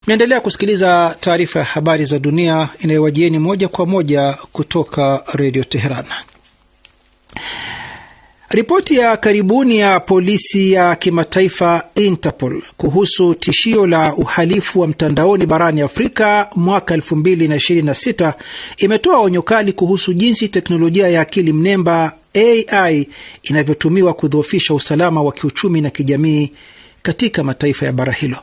Mnaendelea kusikiliza taarifa ya habari za dunia inayowajieni moja kwa moja kutoka Redio Teheran. Ripoti ya karibuni ya polisi ya kimataifa Interpol kuhusu tishio la uhalifu wa mtandaoni barani Afrika mwaka 2026 imetoa onyo kali kuhusu jinsi teknolojia ya akili mnemba AI inavyotumiwa kudhoofisha usalama wa kiuchumi na kijamii katika mataifa ya bara hilo.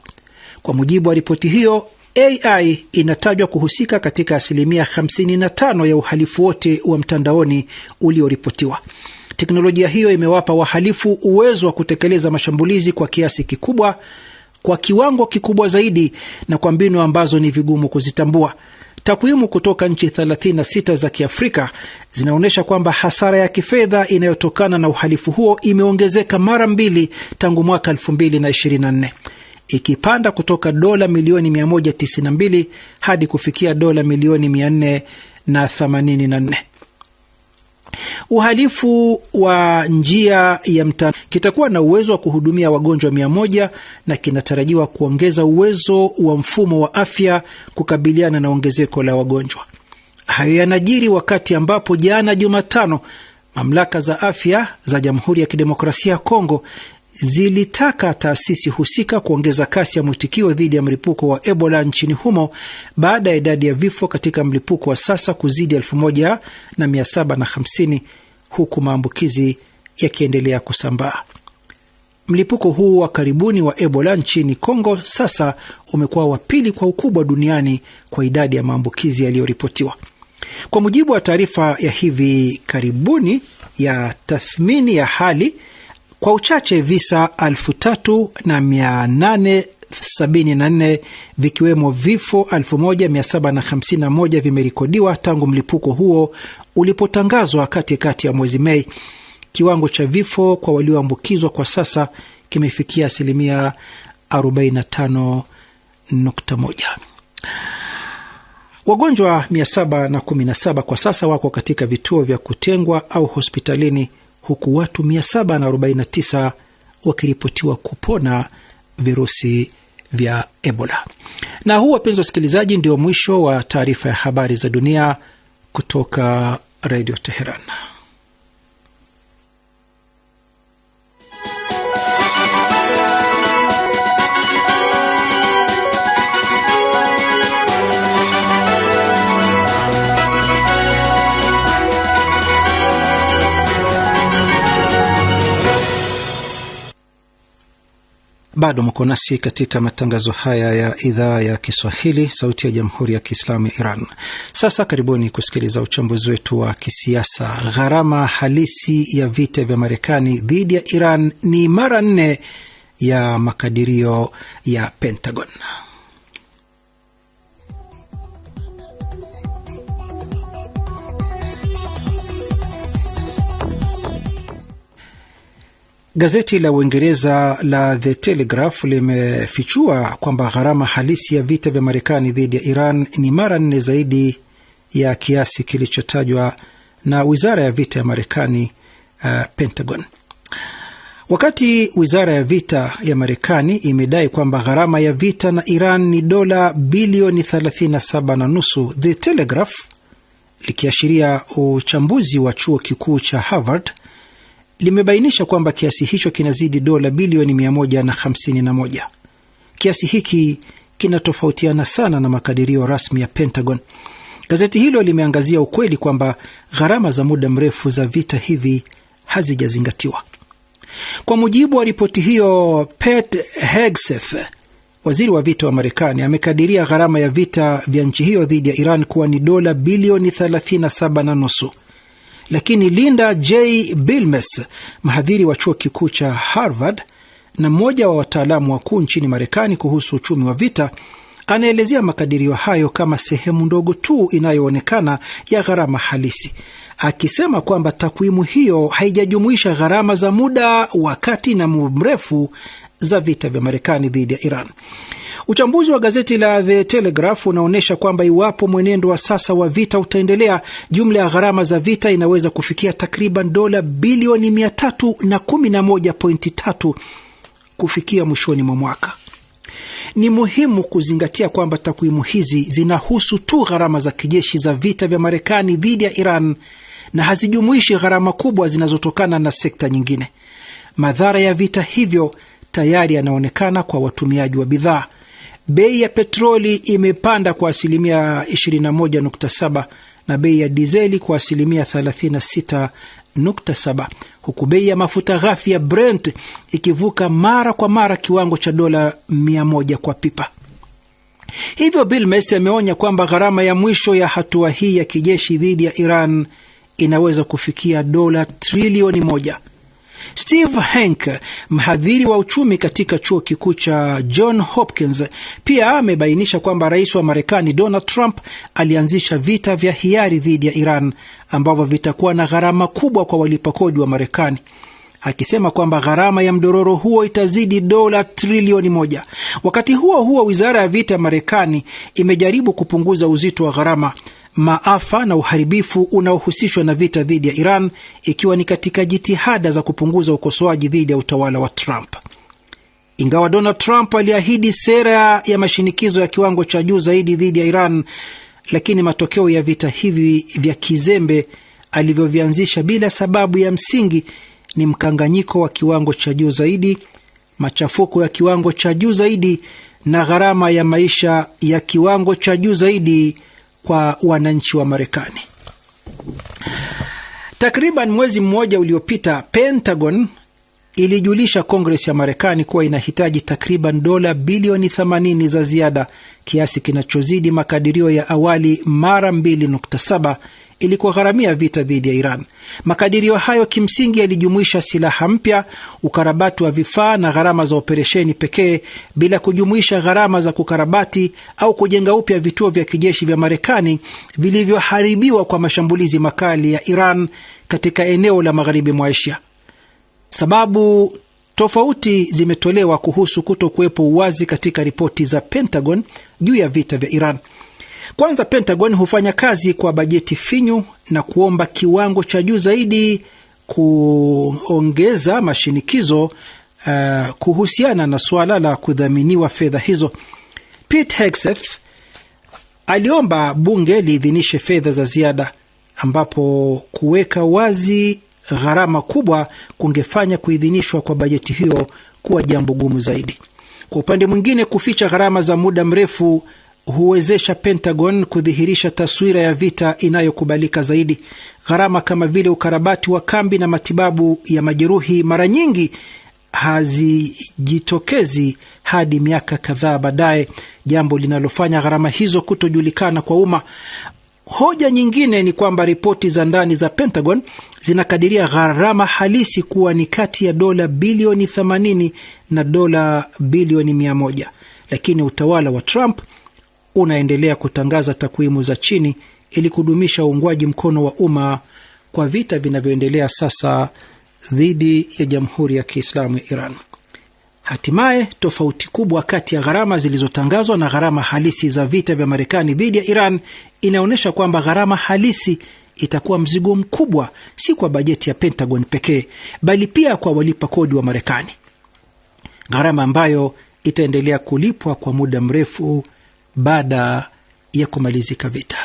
Kwa mujibu wa ripoti hiyo, AI inatajwa kuhusika katika asilimia 55 ya uhalifu wote wa mtandaoni ulioripotiwa. Teknolojia hiyo imewapa wahalifu uwezo wa kutekeleza mashambulizi kwa kiasi kikubwa, kwa kiwango kikubwa zaidi, na kwa mbinu ambazo ni vigumu kuzitambua. Takwimu kutoka nchi 36 za Kiafrika zinaonyesha kwamba hasara ya kifedha inayotokana na uhalifu huo imeongezeka mara mbili tangu mwaka 2024, ikipanda kutoka dola milioni 192 hadi kufikia dola milioni 484. Uhalifu wa njia ya mtandao kitakuwa na uwezo wa kuhudumia wagonjwa 100 na kinatarajiwa kuongeza uwezo wa mfumo wa afya kukabiliana na ongezeko la wagonjwa. Hayo yanajiri wakati ambapo jana Jumatano, mamlaka za afya za Jamhuri ya Kidemokrasia ya Kongo zilitaka taasisi husika kuongeza kasi ya mwitikio dhidi ya mlipuko wa Ebola nchini humo baada ya idadi ya vifo katika mlipuko wa sasa kuzidi 1750 huku maambukizi yakiendelea kusambaa. Mlipuko huu wa karibuni wa Ebola nchini Kongo sasa umekuwa wa pili kwa ukubwa duniani kwa idadi ya maambukizi yaliyoripotiwa. Kwa mujibu wa taarifa ya hivi karibuni ya tathmini ya hali, kwa uchache visa 3874 vikiwemo vifo 1751 vimerekodiwa tangu mlipuko huo ulipotangazwa katikati ya mwezi Mei. Kiwango cha vifo kwa walioambukizwa kwa sasa kimefikia asilimia 45.1. Wagonjwa 717 kwa sasa wako katika vituo vya kutengwa au hospitalini huku watu 749 wakiripotiwa kupona virusi vya Ebola. Na huu, wapenzi wasikilizaji, ndio mwisho wa taarifa ya habari za dunia kutoka Redio Teheran. Bado mko nasi katika matangazo haya ya idhaa ya Kiswahili, sauti ya jamhuri ya kiislamu ya Iran. Sasa karibuni kusikiliza uchambuzi wetu wa kisiasa. Gharama halisi ya vita vya Marekani dhidi ya Iran ni mara nne ya makadirio ya Pentagon. Gazeti la Uingereza la The Telegraph limefichua kwamba gharama halisi ya vita vya Marekani dhidi ya Iran ni mara nne zaidi ya kiasi kilichotajwa na wizara ya vita ya Marekani, Pentagon. Wakati wizara ya vita ya Marekani imedai kwamba gharama ya vita na Iran ni dola bilioni 37.5, The Telegraph likiashiria uchambuzi wa chuo kikuu cha Harvard limebainisha kwamba kiasi hicho kinazidi dola bilioni 151. Kiasi hiki kinatofautiana sana na makadirio rasmi ya Pentagon. Gazeti hilo limeangazia ukweli kwamba gharama za muda mrefu za vita hivi hazijazingatiwa. Kwa mujibu wa ripoti hiyo, Pete Hegseth, waziri wa vita wa Marekani, amekadiria gharama ya vita vya nchi hiyo dhidi ya Iran kuwa ni dola bilioni 37.5. Lakini Linda J Bilmes, mhadhiri wa chuo kikuu cha Harvard na mmoja wa wataalamu wakuu nchini Marekani kuhusu uchumi wa vita, anaelezea makadirio hayo kama sehemu ndogo tu inayoonekana ya gharama halisi, akisema kwamba takwimu hiyo haijajumuisha gharama za muda wa kati na mrefu za vita vya Marekani dhidi ya Iran. Uchambuzi wa gazeti la The Telegraph unaonyesha kwamba iwapo mwenendo wa sasa wa vita utaendelea, jumla ya gharama za vita inaweza kufikia takriban dola bilioni 311.3 kufikia mwishoni mwa mwaka. Ni muhimu kuzingatia kwamba takwimu hizi zinahusu tu gharama za kijeshi za vita vya Marekani dhidi ya Iran na hazijumuishi gharama kubwa zinazotokana na sekta nyingine. Madhara ya vita hivyo tayari yanaonekana kwa watumiaji wa bidhaa. Bei ya petroli imepanda kwa asilimia 21.7 na bei ya dizeli kwa asilimia 36.7, huku bei ya mafuta ghafi ya Brent ikivuka mara kwa mara kiwango cha dola 100 kwa pipa. Hivyo Bill Macy ameonya kwamba gharama ya mwisho ya hatua hii ya kijeshi dhidi ya Iran inaweza kufikia dola trilioni 1. Steve Hank, mhadhiri wa uchumi katika chuo kikuu cha John Hopkins, pia amebainisha kwamba rais wa Marekani Donald Trump alianzisha vita vya hiari dhidi ya Iran ambavyo vitakuwa na gharama kubwa kwa walipa kodi wa Marekani, akisema kwamba gharama ya mdororo huo itazidi dola trilioni 1. Wakati huo huo, wizara ya vita ya Marekani imejaribu kupunguza uzito wa gharama, maafa na uharibifu unaohusishwa na vita dhidi ya Iran, ikiwa ni katika jitihada za kupunguza ukosoaji dhidi ya utawala wa Trump. Ingawa Donald Trump aliahidi sera ya mashinikizo ya kiwango cha juu zaidi dhidi ya Iran, lakini matokeo ya vita hivi vya kizembe alivyovianzisha bila sababu ya msingi ni mkanganyiko wa kiwango cha juu zaidi, machafuko ya kiwango cha juu zaidi na gharama ya maisha ya kiwango cha juu zaidi kwa wananchi wa Marekani. Takriban mwezi mmoja uliopita, Pentagon ilijulisha Kongres ya Marekani kuwa inahitaji takriban dola bilioni 80 za ziada, kiasi kinachozidi makadirio ya awali mara 2.7 ili kugharamia vita dhidi ya Iran. Makadirio hayo kimsingi yalijumuisha silaha mpya, ukarabati wa vifaa na gharama za operesheni pekee, bila kujumuisha gharama za kukarabati au kujenga upya vituo vya kijeshi vya Marekani vilivyoharibiwa kwa mashambulizi makali ya Iran katika eneo la magharibi mwa Asia. Sababu tofauti zimetolewa kuhusu kutokuwepo uwazi katika ripoti za Pentagon juu ya vita vya Iran. Kwanza, Pentagon hufanya kazi kwa bajeti finyu na kuomba kiwango cha juu zaidi kuongeza mashinikizo kuhusiana na suala la kudhaminiwa fedha hizo. Pete Hegseth aliomba bunge liidhinishe fedha za ziada, ambapo kuweka wazi gharama kubwa kungefanya kuidhinishwa kwa bajeti hiyo kuwa jambo gumu zaidi. Kwa upande mwingine, kuficha gharama za muda mrefu huwezesha Pentagon kudhihirisha taswira ya vita inayokubalika zaidi. Gharama kama vile ukarabati wa kambi na matibabu ya majeruhi mara nyingi hazijitokezi hadi miaka kadhaa baadaye, jambo linalofanya gharama hizo kutojulikana kwa umma. Hoja nyingine ni kwamba ripoti za ndani za Pentagon zinakadiria gharama halisi kuwa ni kati ya dola bilioni 80 na dola bilioni 100, lakini utawala wa Trump unaendelea kutangaza takwimu za chini ili kudumisha uungwaji mkono wa umma kwa vita vinavyoendelea sasa dhidi ya Jamhuri ya Kiislamu ya Iran. Hatimaye, tofauti kubwa kati ya gharama zilizotangazwa na gharama halisi za vita vya Marekani dhidi ya Iran inaonyesha kwamba gharama halisi itakuwa mzigo mkubwa, si kwa bajeti ya Pentagon pekee, bali pia kwa walipa kodi wa Marekani, gharama ambayo itaendelea kulipwa kwa muda mrefu baada ya kumalizika vita.